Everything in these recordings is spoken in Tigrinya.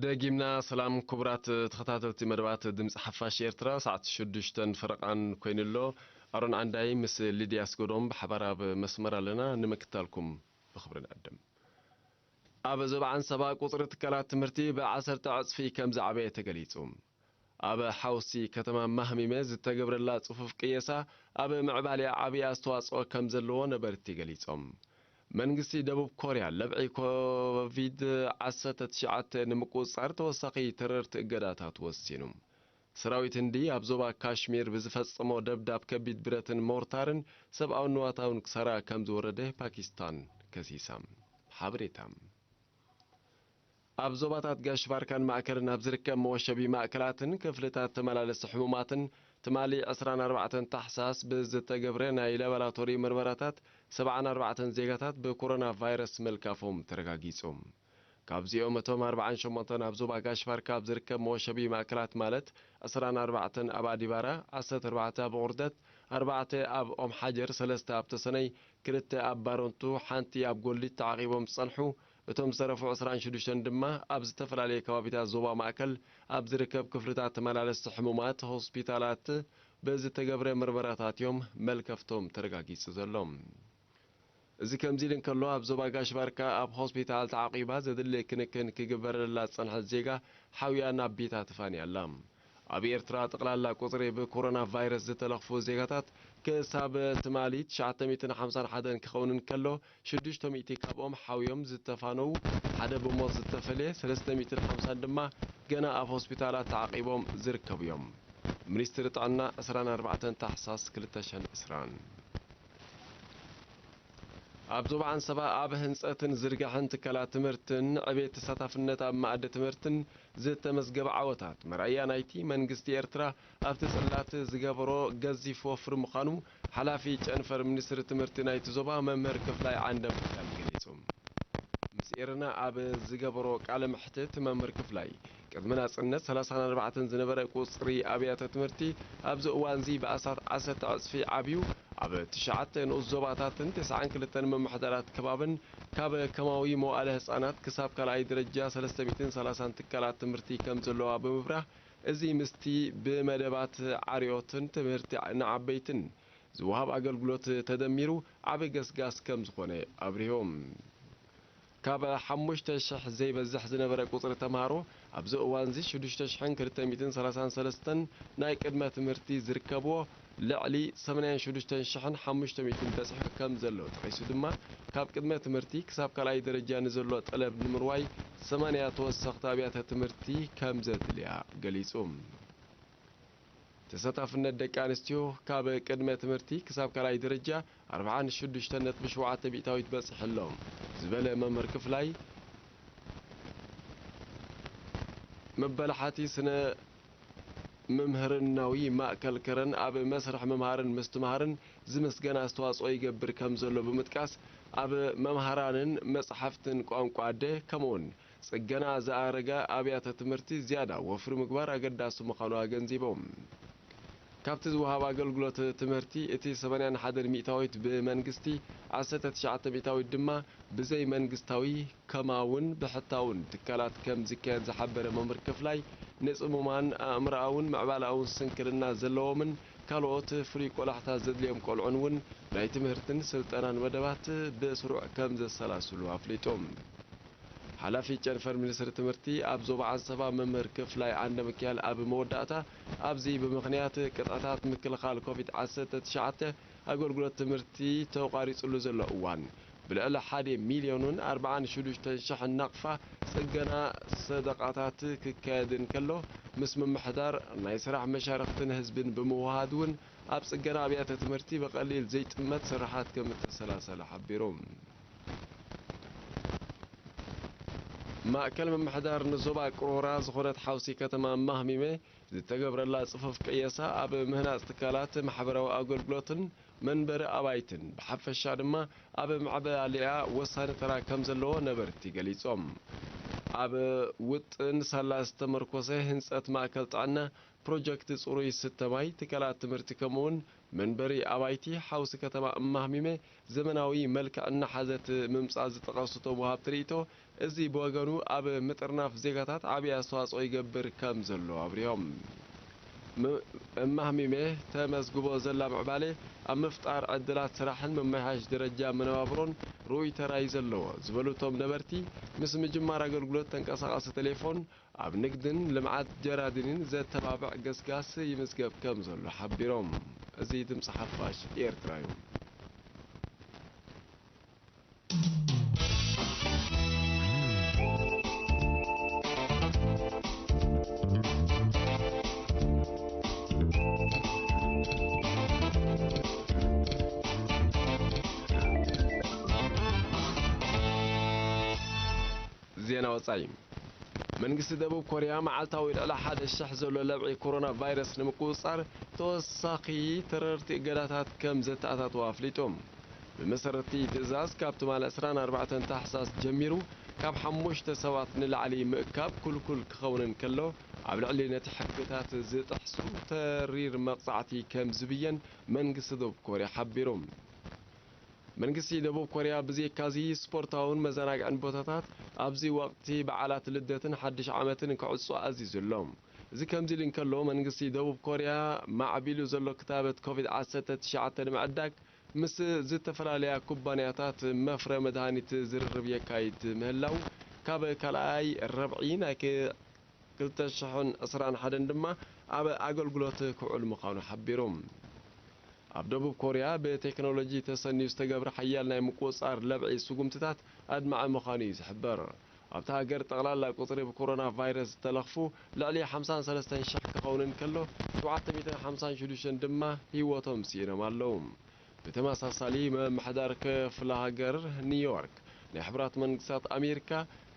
ደጊምና ሰላም ክቡራት ተኸታተልቲ መደባት ድምፂ ሓፋሽ ኤርትራ፣ ሰዓት ሽዱሽተን ፈረቓን ኮይኑሎ። ኣሮን ዓንዳይ ምስ ሊድያ ኣስገዶም ብሓባር ኣብ መስመር ኣለና፣ ንምክታልኩም ብኽብሪ ንዕድም። ኣብ ዞባ ዓንሰባ ቁፅሪ ትካላት ትምህርቲ ብዓሰርተ ዕፅፊ ከም ዝዓበየ ተገሊፁ። ኣብ ሓውሲ ከተማ ማህሚመ ዝተገብረላ ጽፉፍ ቅየሳ ኣብ ምዕባሌኣ ዓብዪ ኣስተዋጽኦ ከም ዘለዎ ነበርቲ ገሊጾም። መንግስቲ ደቡብ ኮርያ ለብዒ ኮቪድ ዓሰርተ ትሽዓተ ንምቁጽጻር ተወሳኺ ተረርቲ እገዳታት ወሲኑ። ሰራዊት ህንዲ ኣብ ዞባ ካሽሚር ብዝፈጸሞ ደብዳብ ከቢድ ብረትን ሞርታርን ሰብኣውን ንዋታውን ክሳራ ከም ዝወረደ ፓኪስታን ከሲሳ። ሓበሬታ። ኣብ ዞባታት ጋሽ ባርካን ማእከልን ኣብ ዝርከብ መወሸቢ ማእከላትን ክፍልታት ተመላለስቲ ሕሙማትን ትማሊ ዕስራን ኣርባዕተን ታሕሳስ ብዝተገብረ ናይ ላቦራቶሪ ምርመራታት ሰብዓን ኣርባዕተን ዜጋታት ብኮሮና ቫይረስ ምልካፎም ተረጋጊጹ። ካብዚኦም እቶም ኣርባዓን ሸሞንተን ኣብ ዞባ ጋሽ ባርካ ኣብ ዝርከብ መወሸቢ ማእከላት ማለት ዕስራን ኣርባዕተን ኣብ ኣዲባራ፣ ዓሰርተ ኣርባዕተ ኣብ ቑርደት፣ ኣርባዕተ ኣብ ኦም ሓጀር፣ ሰለስተ ኣብ ተሰነይ፣ ክልተ ኣብ ባረንቱ፣ ሓንቲ ኣብ ጎልዲት ተዓቒቦም ዝጸንሑ፣ እቶም ዝተረፉ ዕስራን ሽዱሽተን ድማ ኣብ ዝተፈላለየ ከባቢታት ዞባ ማእከል ኣብ ዝርከብ ክፍልታት ተመላለስቲ ሕሙማት ሆስፒታላት ብዝተገብረ ምርመራታት እዮም መልከፍቶም ተረጋጊጹ ዘሎ። እዚ ከምዚ ኢሉ እንከሎ፣ ኣብ ዞባ ጋሽ ባርካ ኣብ ሆስፒታል ተዓቒባ ዘድሊ ክንክን ክግበረላ ዝጸንሐት ዜጋ ሓውያ ናብ ቤታ ትፋንያ ኣላ። ኣብ ኤርትራ ጠቕላላ ቁጽሪ ብኮሮና ቫይረስ ዝተለኽፉ ዜጋታት ክሳብ ትማሊ ትሽዓተ ሚእትን ሓምሳን ሓደን ክኸውን እንከሎ፣ ሽዱሽተ ሚእቲ ካብኦም ሓውዮም ዝተፋነዉ፣ ሓደ ብሞት ዝተፈልየ፣ ሰለስተ ሚእትን ሓምሳን ድማ ገና ኣብ ሆስፒታላት ተዓቒቦም ዝርከቡ እዮም። ሚኒስትሪ ጥዕና ዕስራን ኣርባዕተን ታሕሳስ ክልተ ሽሕን ዕስራን። ኣብ ዞባ ዓንሰባ ኣብ ህንጸትን ዝርጋሐን ትካላት ትምህርትን ዕቤት ተሳታፍነት ኣብ መኣዲ ትምህርትን ዝተመዝገበ ዓወታት መርኣያ ናይቲ መንግስቲ ኤርትራ ኣብቲ ጽላት ዝገበሮ ገዚፍ ወፍሪ ምዃኑ ሓላፊ ጨንፈር ሚኒስትሪ ትምህርቲ ናይቲ ዞባ መምህር ክፍላይ ዓንደምክያል ገሊጹ። ምስ ኤረና ኣብ ዝገበሮ ቃለ መሕትት መምህር ክፍላይ፣ ቅድሚ ናጽነት ሰላሳን ኣርባዕተን ዝነበረ ቁጽሪ ኣብያተ ትምህርቲ ኣብዚ እዋንዚ ብኣስታት ዓሰርተ ዕጽፊ ዓብዩ፣ ኣብ ትሽዓተ ንኡስ ዞባታትን ተስዓን ክልተን ምምሕዳራት ከባብን ካብ ከማዊ መዋእለ ህጻናት ክሳብ ካልኣይ ደረጃ ሰለስተ ሚእትን ሰላሳን ትካላት ትምህርቲ ከም ዘለዋ ብምብራህ፣ እዚ ምስቲ ብመደባት ዓርዮትን ትምህርቲ ንዓበይትን ዝወሃብ ኣገልግሎት ተደሚሩ ዓቢ ገስጋስ ከም ዝኾነ ኣብሪሆም። ካብ ሓሙሽተ ሽሕ ዘይበዝሕ ዝነበረ ቁጽሪ ተምሃሮ ኣብዚ እዋንዚ ሽዱሽተ ሽሕን ክልተ ሚእትን ሰላሳን ሰለስተን ናይ ቅድመ ትምህርቲ ዝርከብዎ፣ ልዕሊ ሰማንያን ሽዱሽተን ሽሕን ሓሙሽተ ሚእትን በጺሑ ከም ዘሎ ጠቒሱ ድማ፣ ካብ ቅድመ ትምህርቲ ክሳብ ካልኣይ ደረጃ ንዘሎ ጠለብ ንምርዋይ ሰማንያ ተወሰኽቲ ኣብያተ ትምህርቲ ከም ዘድልያ ገሊጹ። ተሳታፍነት ደቂ ኣንስትዮ ካብ ቅድመ ትምህርቲ ክሳብ ካልኣይ ደረጃ ኣርብዓን ሽዱሽተን ነጥቢ ሸውዓተ ሚእታዊት በጺሑ ኣሎ ዝበለ መምህር ክፍላይ፣ መበላሓቲ ስነ ምምህርናዊ ማእከል ከረን ኣብ መስርሕ ምምሃርን ምስትምሃርን ዝምስገን ኣስተዋጽኦ ይገብር ከም ዘሎ ብምጥቃስ፣ ኣብ መምሃራንን መጽሓፍትን ቋንቋ ኣደ ከምኡውን ጽገና ዝኣረገ ኣብያተ ትምህርቲ ዝያዳ ወፍሪ ምግባር ኣገዳሲ ምዃኑ ኣገንዚቦም። ካብቲ ዝወሃብ ኣገልግሎት ትምህርቲ፣ እቲ ሰማንያን ሓደን ሚእታዊት ብመንግስቲ፣ ዓሰርተ ትሽዓተ ሚእታዊት ድማ ብዘይ መንግስታዊ፣ ከማውን ብሕታውን ትካላት ከም ዝካየድ ዝሓበረ መምህር ክፍላይ፣ ንጽሙማን ኣእምሮኣውን ምዕባለኣውን ስንክልና ዘለዎምን ካልኦት ፍሉይ ቆላሕታ ዘድልዮም ቆልዑን እውን ናይ ትምህርትን ስልጠናን መደባት ብስሩዕ ከም ዘሰላስሉ ኣፍሊጡ። ሓላፊ ጨንፈር ሚኒስትሪ ትምህርቲ ኣብ ዞባ ዓንሰባ መምህር ክፍላይ ዓንደ ሚካኤል ኣብ መወዳእታ፣ ኣብዚ ብምኽንያት ቅጥዕታት ምክልኻል ኮቪድ ዓሰርተ ትሽዓተ ኣገልግሎት ትምህርቲ ተቋሪጹሉ ዘሎ እዋን፣ ብልዕሊ ሓደ ሚልዮንን ኣርባዓን ሽዱሽተን ሽሕን ናቕፋ ጽገና ሰደቓታት ክካየድ እንከሎ፣ ምስ ምምሕዳር ናይ ስራሕ መሻርኽትን ህዝብን ብምውሃሃድ እውን ኣብ ጽገና ኣብያተ ትምህርቲ ብቐሊል ዘይጥመት ስራሓት ከም እተሰላሰለ ሓቢሩ። ማእከል ምምሕዳር ንዞባ ቅሮራ ዝኾነት ሓውሲ ከተማ ማህሚመ ዝተገብረላ ጽፉፍ ቅየሳ ኣብ ምህናጽ ትካላት ማሕበራዊ ኣገልግሎትን መንበሪ ኣባይትን ብሓፈሻ ድማ ኣብ ምዕባሌኣ ወሳኒ ተራ ከም ዘለዎ ነበርቲ ገሊጾም። ኣብ ውጥን ሳላ ዝተመርኮሰ ህንጸት ማእከል ጥዕና፣ ፕሮጀክት ጽሩይ ስተ ማይ፣ ትካላት ትምህርቲ፣ ከምኡውን መንበሪ ኣባይቲ ሓውሲ ከተማ እማህሚመ ዘመናዊ መልክዕ እናሓዘት ምምጻእ ዝጠቐሱ እቶም ወሃብቲ ርእይቶ፣ እዚ ብወገኑ ኣብ ምጥርናፍ ዜጋታት ዓብዪ ኣስተዋጽኦ ይገብር ከም ዘሎ ኣብሪሆም። ም-፣ እማህሚመ ተመዝግቦ ዘላ ምዕባለ ኣብ ምፍጣር ዕድላት ስራሕን ምምሕያሽ ደረጃ መነባብሮን ርኡይ ተራ እዩ ዘለዎ ዝበሉ እቶም ነበርቲ፣ ምስ ምጅማር ኣገልግሎት ተንቀሳቓሲ ቴሌፎን ኣብ ንግድን ልምዓት ጀራዲንን ዘተባብዕ ገስጋስ ይምዝገብ ከም ዘሎ ሓቢሮም። እዚ ድምፂ ሓፋሽ ኤርትራ እዩ። ዜና ወጻኢ። መንግስቲ ደቡብ ኮርያ መዓልታዊ ልዕሊ ሓደ ሽሕ ዘሎ ለብዒ ኮሮና ቫይረስ ንምቁጽጻር ተወሳኺ ተረርቲ እገዳታት ከም ዘተኣታተወ ኣፍሊጡ። ብመሰረቲ ትእዛዝ፣ ካብ ትማሊ ዕስራን ኣርባዕተን ታሕሳስ ጀሚሩ፣ ካብ ሓሙሽተ ሰባት ንላዕሊ ምእካብ ክልኩል ክኸውን እንከሎ፣ ኣብ ልዕሊ ነቲ ሕግታት ዝጥሕሱ ተሪር መቕጻዕቲ ከም ዝብየን መንግስቲ ደቡብ ኮርያ ሓቢሩ። መንግስቲ ደቡብ ኮርያ ብዘይካዚ፣ ስፖርታውን መዘናግዕን ቦታታት ኣብዚ ወቕቲ በዓላት ልደትን ሓድሽ ዓመትን ክዕጾ ኣዚዙ ኣሎ። እዚ ከምዚ ኢሉ እንከሎ፣ መንግስቲ ደቡብ ኮርያ ማዕቢሉ ዘሎ ክታበት ኮቪድ ዓሰርተ ትሽዓተ ንምዕዳግ፣ ምስ ዝተፈላለያ ኩባንያታት መፍረ መድሃኒት ዝርርብ የካይድ ምህላው፣ ካብ ካልኣይ ረብዒ ናይ ክ-፣ ክልተ ሽሕን ዕስራን ሓደን ድማ ኣብ ኣገልግሎት ክውዕል ምዃኑ ሓቢሩ። ኣብ ደቡብ ኮርያ ብቴክኖሎጂ ተሰንዩ ዝተገብረ ሓያል ናይ ምቁጽጻር ለብዒ ስጉምትታት ኣድማዒ ምዃኑ እዩ ዝሕበር። ኣብታ ሃገር ጠቕላላ ቁጽሪ ብኮሮና ቫይረስ ዝተለኽፉ ልዕሊ ሓምሳን ሰለስተን ሽሕ ክኸውን እንከሎ፣ ሸውዓተ ሚእትን ሓምሳን ሽዱሽተን ድማ ህይወቶም ስኢኖም ኣለዉ። ብተመሳሳሊ፣ ምምሕዳር ክፍለ ሃገር ኒውዮርክ ናይ ሕቡራት መንግስታት ኣሜሪካ፣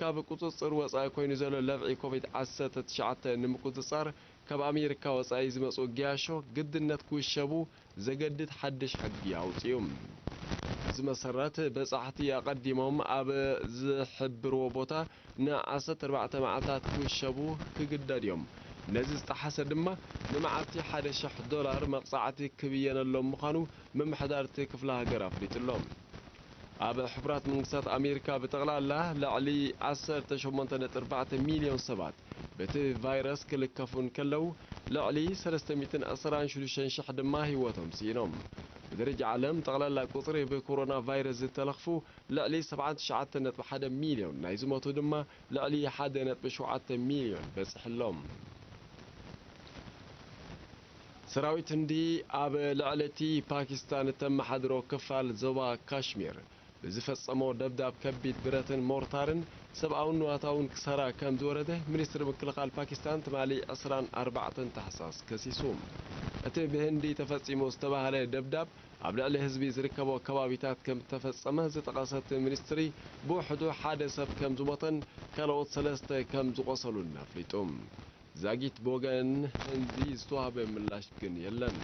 ካብ ቁጽጽር ወጻኢ ኮይኑ ዘሎ ለብዒ ኮቪድ ዓሰርተ ትሽዓተ ንምቁጽጻር፣ ካብ ኣሜሪካ ወጻኢ ዝመጹ ገያሾ ግድነት ክውሸቡ ዘገድድ ሓድሽ ሕጊ ኣውጺኡ። እዚ መሰረት፣ በጻሕቲ ኣቐዲሞም ኣብ ዝሕብርዎ ቦታ ን ዓሰርተ ኣርባዕተ መዓልታት ክውሸቡ ክግደድ እዮም። ነዚ ዝጠሓሰ ድማ፣ ንመዓልቲ ሓደ ሽሕ ዶላር መቕጻዕቲ ክብየነሎም ምዃኑ ምምሕዳር እቲ ክፍለ ሃገር ኣፍሊጡ ኣሎ። ኣብ ሕቡራት መንግስታት ኣሜሪካ፣ ብጠቕላላ ልዕሊ ዓሰርተ ሸሞንተ ነጥቢ ኣርባዕተ ሚልዮን ሰባት በቲ ቫይረስ ክልከፉ እንከለዉ፣ ልዕሊ ሰለስተ ሚእትን ዕስራን ሽዱሽተን ሽሕ ድማ ህይወቶም ስኢኖም። ብደረጃ ዓለም፣ ጠቕላላ ቁጽሪ ብኮሮና ቫይረስ ዝተለኽፉ ልዕሊ ሰብዓን ትሽዓተን ነጥቢ ሓደ ሚልዮን፣ ናይ ዝሞቱ ድማ ልዕሊ ሓደ ነጥቢ ሸውዓተ ሚልዮን በጺሑ ኣሎ። ሰራዊት ህንዲ ኣብ ልዕሊ እቲ ፓኪስታን እተመሓድሮ ክፋል ዞባ ካሽሚር ብዝፈጸሞ ደብዳብ ከቢድ ብረትን ሞርታርን ሰብኣውን ንዋታውን ክሳራ ከም ዝወረደ ሚኒስትሪ ምክልኻል ፓኪስታን ትማሊ ዕስራን ኣርባዕተን ታሕሳስ ከሲሱ። እቲ ብህንዲ ተፈጺሙ ዝተባህለ ደብዳብ ኣብ ልዕሊ ህዝቢ ዝርከቦ ከባቢታት ከም ዝተፈጸመ ዝጠቐሰ እቲ ሚኒስትሪ፣ ብውሕዱ ሓደ ሰብ ከም ዝሞተን ካልኦት ሰለስተ ከም ዝቖሰሉን ኣፍሊጡ። ዛጊት ብወገን ህንዲ ዝተዋህበ ምላሽ ግን የለን።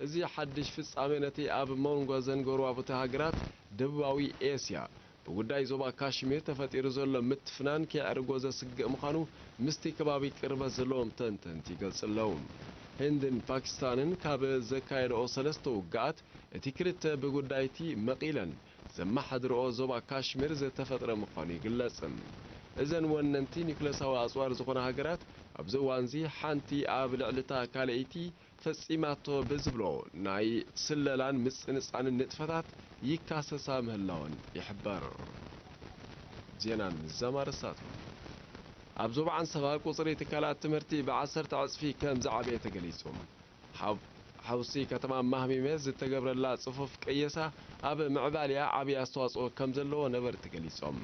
እዚ ሓድሽ ፍጻሜ ነቲ ኣብ መንጎ ዘን ጎረባብቲ ሃገራት ደቡባዊ ኤስያ ብጉዳይ ዞባ ካሽሚር ተፈጢሩ ዘሎ ምትፍናን ከየዕርጎ ዘስግእ ምዃኑ ምስቲ ከባቢ ቅርበት ዘለዎም ተንተንቲ ይገልጹ ኣለዉ። ህንድን ፓኪስታንን ካብ ዘካየድኦ ሰለስተ ውግኣት፣ እቲ ክልተ ብጉዳይቲ መቒለን ዘመሓድርኦ ዞባ ካሽሚር ዝተፈጥረ ምዃኑ ይግለጽ። እዘን ወነንቲ ኒውክለሳዊ ኣጽዋር ዝኾና ሃገራት፣ ኣብዚ እዋንዚ ሓንቲ ኣብ ልዕሊ እታ ካልኣይቲ ፈጺማቶ ብዝብሎ ናይ ስለላን ምጽንጻንን ንጥፈታት ይካሰሳ ምህላወን ይሕበር። ዜናን ዘማርሳት። ኣብ ዞባ ዓንሰባ ቁጽሪ ትካላት ትምህርቲ ብዓሰርተ ዕጽፊ ከም ዝዓበየ ተገሊጹ። ሓው-፣ ሓውሲ ከተማ ማህሚመ ዝተገብረላ ጽፉፍ ቀየሳ ኣብ ምዕባሊኣ ዓብዪ ኣስተዋጽኦ ከም ዘለዎ ነበርቲ ገሊጾም።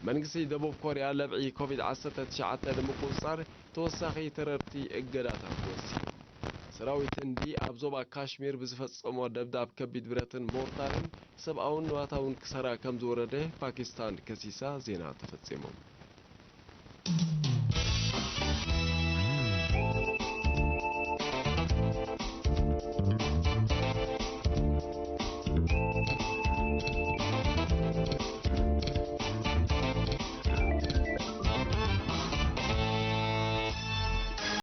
መንግስቲ ደቡብ ኮርያ ለብዒ ኮቪድ ዓሰርተ ትሽዓተ ንምቁጽጻር ተወሳኺ ተረርቲ እገዳታት ወሲኑ። ሰራዊት ህንዲ ኣብ ዞባ ካሽሚር ብዝፈጸሞ ደብዳብ ከቢድ ብረትን ሞርታርን ሰብኣውን ንዋታውን ክሳራ ከም ዝወረደ ፓኪስታን ከሲሳ ዜና ተፈጺሙ።